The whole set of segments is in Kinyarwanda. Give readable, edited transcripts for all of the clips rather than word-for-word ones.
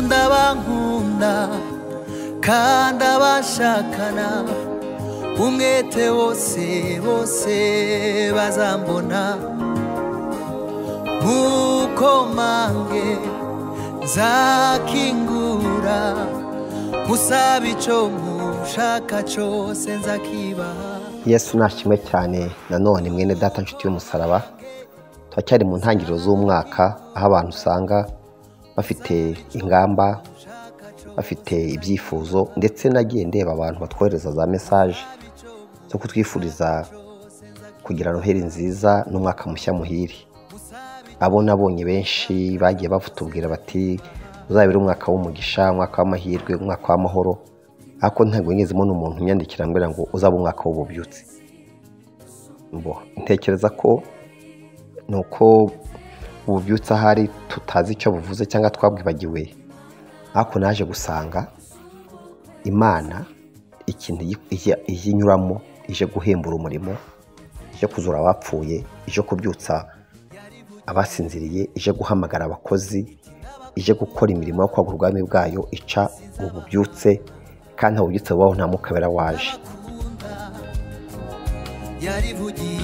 Nkunda bankunda kandi abashakana umwete wose bose bazambona mukomange nzakingura musabe icyo mushaka cyose nzakibaha. Yesu nashimwe cyane. Nanone mwene data nshuti y'umusaraba, turacyari mu ntangiriro z'umwaka aho abantu usanga bafite ingamba, bafite ibyifuzo, ndetse nagiye ndeba abantu batwohereza za message zo kutwifuriza kugira noheli nziza n'umwaka mushya muhire. Abo nabonye benshi bagiye bavutubwira bati uzabire umwaka w'umugisha, umwaka w'amahirwe, umwaka w'amahoro, ariko ntabwo nigeze mbona umuntu unyandikira ambwira ngo uzaba umwaka w'ububyutse. Ntekereza ko nuko ububyutse ahari tutazi icyo buvuze cyangwa twabwibagiwe, ariko naje gusanga Imana ikintu iyinyuramo ije guhembura umurimo, ije kuzura abapfuye, ije kubyutsa abasinziriye, ije guhamagara abakozi, ije gukora imirimo yo kwagura ubwami bwayo, ica mu bubyutse, kandi nta bubyutse bubaho nta Mwuka Wera waje. Yarivugiye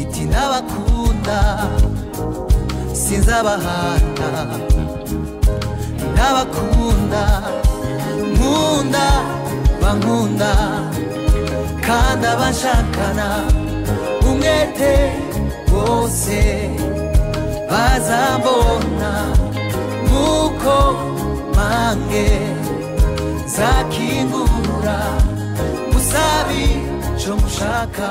iti ndabakunda sinzabahata, ndabakunda nkunda bankunda kandi abashakana umwete bose bazambona muko mange nzakingura musabi cyo mushaka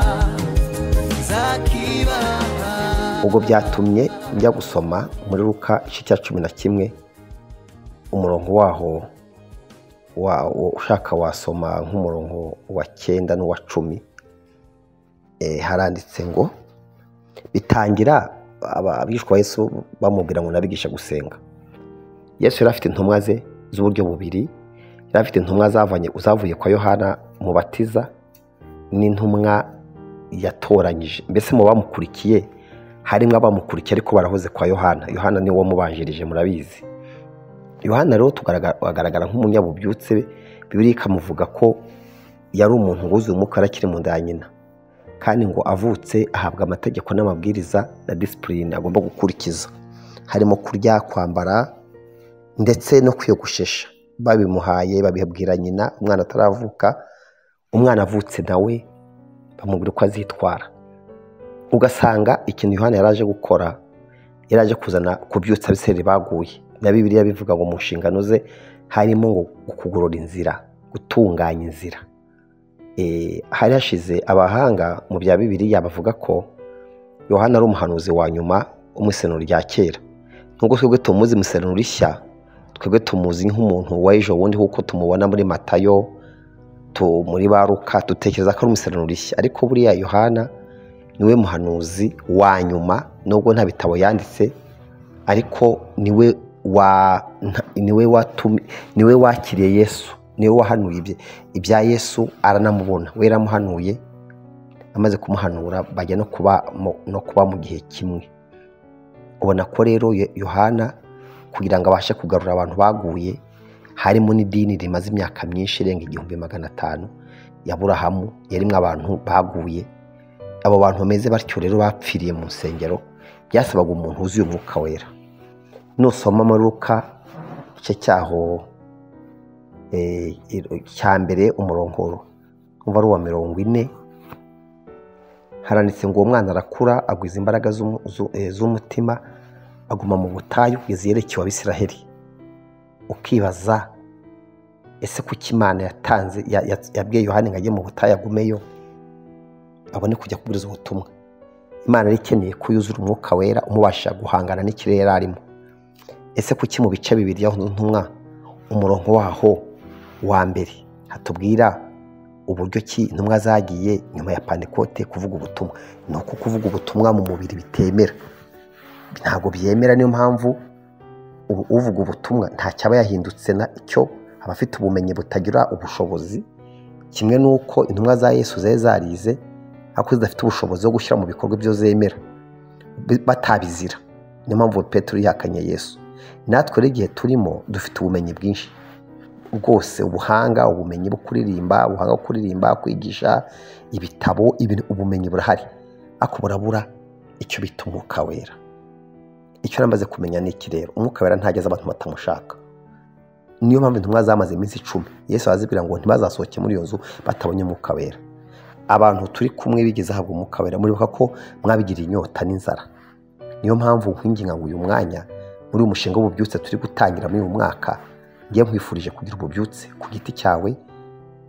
nzakibaha. Ubwo byatumye njya gusoma muri Luka igice cya 11 umurongo waho ushaka wasoma nk'umurongo wa 9 n'uwa 10. Haranditse ngo bitangira abigishwa ba Yesu bamubwira ngo nabigisha gusenga. Yesu yari afite intumwa ze z'uburyo bubiri, yari afite intumwa zavuye kwa Yohana Mubatiza n'intumwa yatoranyije. Mbese mu bamukurikiye harimo abamukurikiye ariko barahoze kwa Yohana. Yohana niwe wamubanjirije, murabizi. Yohana rero agaragara nk'umunyabubyutse, Bibiliya ikamuvuga ko yari umuntu wuzuye umwuka akiri mu nda ya nyina, kandi ngo avutse ahabwa amategeko n'amabwiriza na discipline agomba gukurikiza, harimo kurya, kwambara ndetse no kwiyogoshesha. Babimuhaye babibwira nyina umwana ataravuka, umwana avutse nawe bamubwira uko azitwara. Ugasanga ikintu Yohana yaraje gukora, yaraje kuzana kubyutsa abisirayeli baguye. Na Bibiliya bivuga ngo mu nshingano ze harimo ngo kugorora inzira, gutunganya inzira. Hari hashize abahanga mu bya Bibiliya bavuga ko Yohana ari umuhanuzi wa nyuma wo mu isezerano rya kera. Nubwo twebwe tumuzi mu isezerano rishya, twebwe tumuzi nk'umuntu w'ejo bundi kuko tumubona muri Matayo, muri Baruka, dutekereza ko ari mu isezerano rishya, ariko buriya Yohana niwe muhanuzi wa nyuma, nubwo nta bitabo yanditse, ariko niwe wakiriye Yesu, niwe wahanuye ibya Yesu, aranamubona, we yaramuhanuye, amaze kumuhanura bajya no kuba mu gihe kimwe. Ubona ko rero Yohana kugira ngo abashe kugarura abantu baguye, harimo n'idini rimaze imyaka myinshi irenga 1500 ya Aburahamu, yarimwe abantu baguye. Abo bantu bameze batyo rero bapfiriye mu nsengero, byasabaga umuntu wuzuye umwuka wera. Nusoma muri Luka igice cyaho cya mbere umurongo umva ari uwa 40, haranditse ngo uwo mwana arakura agwiza imbaraga z'umutima, aguma mu butayu kugeza yerekewe Abisiraheli. Ukibaza ese kuki Imana yatanze yabwiye Yohana ngo ajye mu butayu agumeyo abone kujya kubwiriza ubutumwa? Imana yari ikeneye ko yuzura umwuka wera umubasha guhangana n'ikirere arimo. Ese kuki mu bice bibiri by'aho ntumwa umurongo waho wa mbere hatubwira uburyo ki intumwa zagiye nyuma ya Pantekote kuvuga ubutumwa? Ni uko kuvuga ubutumwa mu mubiri bitemera, ntabwo byemera. Niyo mpamvu uvuga ubutumwa nta cyaba yahindutse na icyo, aba afite ubumenyi butagira ubushobozi, kimwe n'uko intumwa za Yesu zari zarize ariko zidafite ubushobozi bwo gushyira mu bikorwa ibyo zemera, batabizira. Niyo mpamvu Petero yihakanye Yesu. Natwe rero igihe turimo dufite ubumenyi bwinshi bwose, ubuhanga, ubumenyi bwo kuririmba, ubuhanga bwo kuririmba, kwigisha ibitabo, ibintu, ubumenyi burahari, ariko burabura icyo bita umwuka wera. Icyo namaze kumenya ni iki rero, umwuka wera ntageze abantu batamushaka. Niyo mpamvu intumwa zamaze iminsi 10 Yesu arazibwira ngo ntibazasohoke muri iyo nzu batabonye umwuka wera. Abantu turi kumwe bigeze ahabwa umwuka wera, muribuka ko mwabigiriye inyota n'inzara. Niyo mpamvu nkwinginga ngo uyu mwanya muri uyu mushinga w'ububyutse turi gutangira muri uyu mwaka, ngiye nkwifurije kugira ububyutse ku giti cyawe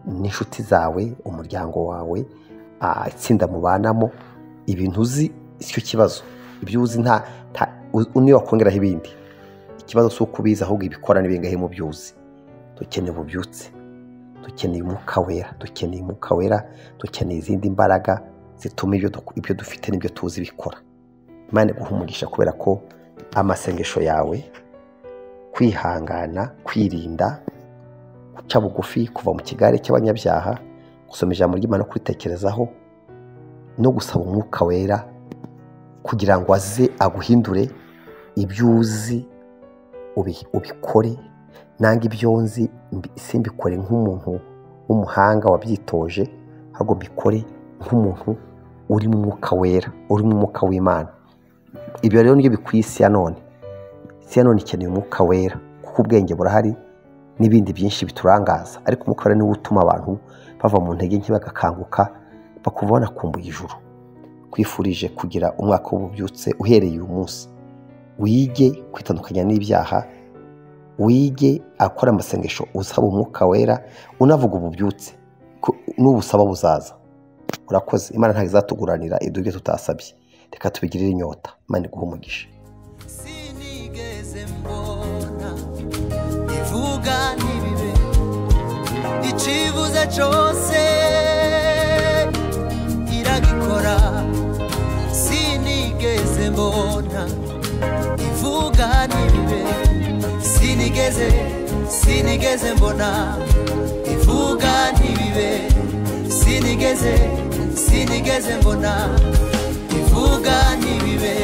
n'inshuti zawe, umuryango wawe, itsinda mubanamo. Ibintu uzi sicyo kibazo, ibyo uzi nta niyo wakongeraho ibindi. Ikibazo si uko ubizi, ahubwo ibikora n'ibingahe mu byo uzi. Dukeneye ububyutse, dukeneye umwuka wera, dukeneye umwuka wera, dukeneye izindi mbaraga zituma ibyo dufite n'ibyo tuzi bikora. Imana iguhe umugisha kubera ko amasengesho yawe, kwihangana, kwirinda, guca bugufi, kuva mu kigare cy'abanyabyaha, gusoma ijambo ry'Imana no kuritekerezaho, no gusaba umwuka wera kugira ngo aze aguhindure ibyo uzi ubikore. Nanga ibyo nzi simbikore nk'umuntu w'umuhanga wabyitoje, ahubwo mbikore nk'umuntu uri mu mwuka wera, uri mu mwuka w'Imana. Ibyo rero nibyo bikwiye isi ya none. Isi ya none ikeneye umwuka wera, kuko ubwenge burahari n'ibindi byinshi biturangaza, ariko umwuka wera niwo utuma abantu bava mu ntege nke bagakanguka, bakumva banakumbuye ijuru. Kwifurije kugira umwaka w'ububyutse uhereye uyu munsi. Wige kwitandukanya n'ibyaha, wige akora amasengesho usaba umwuka wera, unavuga ububyutse, n'ubusaba buzaza. Urakoze. Imana ntabwo izatuguranira ibyo tutasabye. Reka tubigirire inyota. Imana iguhe umugisha. Sinigeze mbona ivuga ntibibe, icivuze cyose iragikora. Sinigeze mbona ivuga ntibibe, sinigeze mbona ivuga ntibibe, sinigeze mbona ivuga ntibibe,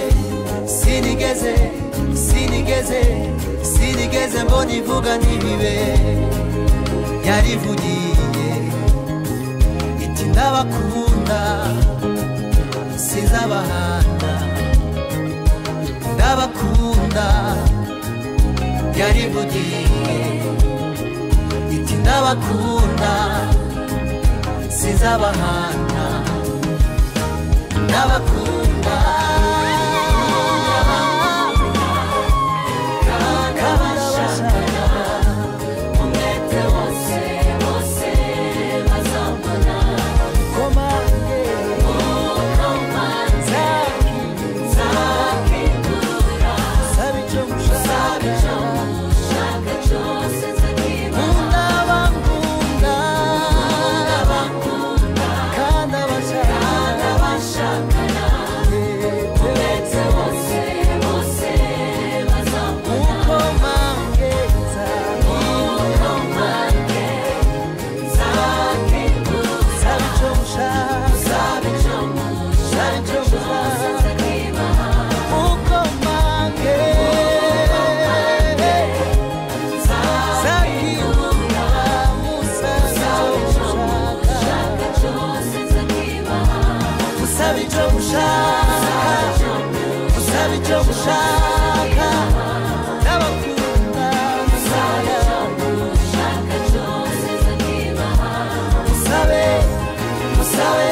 sinigeze mbona ivuga ntibibe. Yarivugiye iti ndabakunda sinzabahana, ndabakunda. Yarivugiye iti ndabakunda sinzabahana, ndabakunda. Musabe, musabe,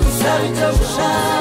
musabe icyo mushaka.